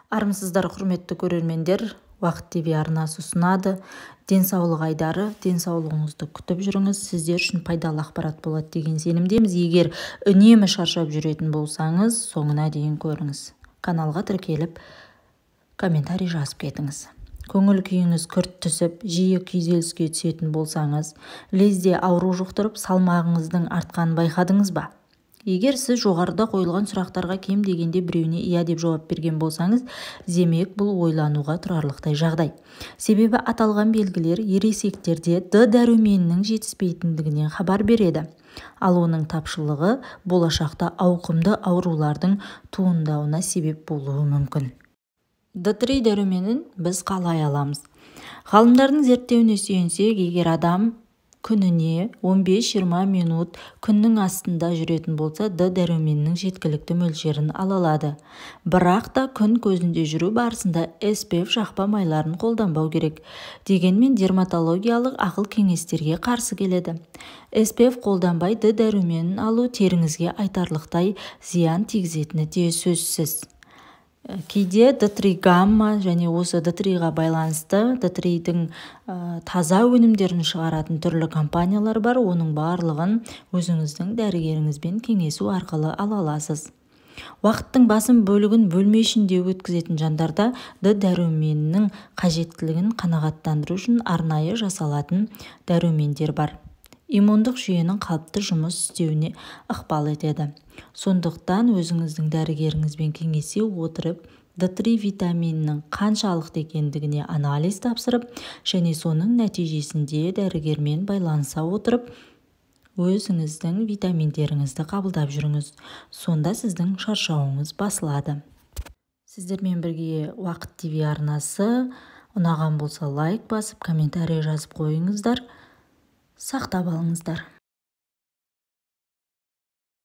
Армысыздар, құрметті көрермендер! Уақыт ТВ арнасы ұсынады Денсаулық айдары. Денсаулығыңызды күтіп жүріңіз, сіздер үшін пайдалы ақпарат болады деген сенімдеміз. Егер үнемі шаршап жүретін болсаңыз, соңына дейін көріңіз. Каналға тіркеліп, комментарий жазып кетіңіз. Көңіл күйіңіз күрт түсіп, жиі күйзеліске түсетін болсаңыз, лезде ауру жұқтырып, салмағыңыздың артқанын байқадыңыз ба? Егер сіз жоғарыда қойылған сұрақтарға кем дегенде біреуіне «иә» деп жауап берген болсаңыз, демек, бұл ойлануға тұрарлықтай жағдай. Себебі аталған белгілер ересектерде Д дәруменінің жетіспейтіндігінен хабар береді. Ал оның тапшылығы болашақта ауқымды аурулардың туындауына себеп болуы мүмкін. Д3 дәруменін біз қалай аламыз? Ғалымдардың зерттеуіне сүйенсек, егер адам күніне 15-20 минут күннің астында жүретін болса, Д дәруменінің жеткілікті мөлшерін ала алады. Бірақ та күн көзінде жүру барысында SPF жақпа майларын қолданбау керек. Дегенмен дерматологиялық ақыл кеңестерге қарсы келеді. SPF қолданбай Д дәруменін алу теріңізге айтарлықтай зиян тигізетіні де сөзсіз. Кейде Д3 гамма және осы Д3-ға байланысты Д3-дің таза өнімдерін шығаратын түрлі компаниялар бар. Оның барлығын өзіңіздің дәрігеріңізбен кеңесу арқылы ала аласыз. Уақыттың басым бөлігін бөлме ішінде өткізетін жандарда Д дәруменінің қажеттілігін қанағаттандыру үшін арнайы жасалатын дәрумендер бар. Иммундық жүйенің қалыпты жұмыс істеуіне ықпал етеді. Сондықтан өзіңіздің дәрігеріңізбен кеңесе отырып, Д3 витаминінің қаншалықты екендігіне анализ тапсырып және соның нәтижесінде дәрігермен байланыса отырып, өзіңіздің витаминдеріңізді қабылдап жүріңіз. Сонда сіздің шаршауыңыз басылады. Сіздермен бірге Уақыт ТВ арнасы. Ұнаған болса, лайк басып, комментарий жазып қойыңыздар. Сақтап алыңыздар.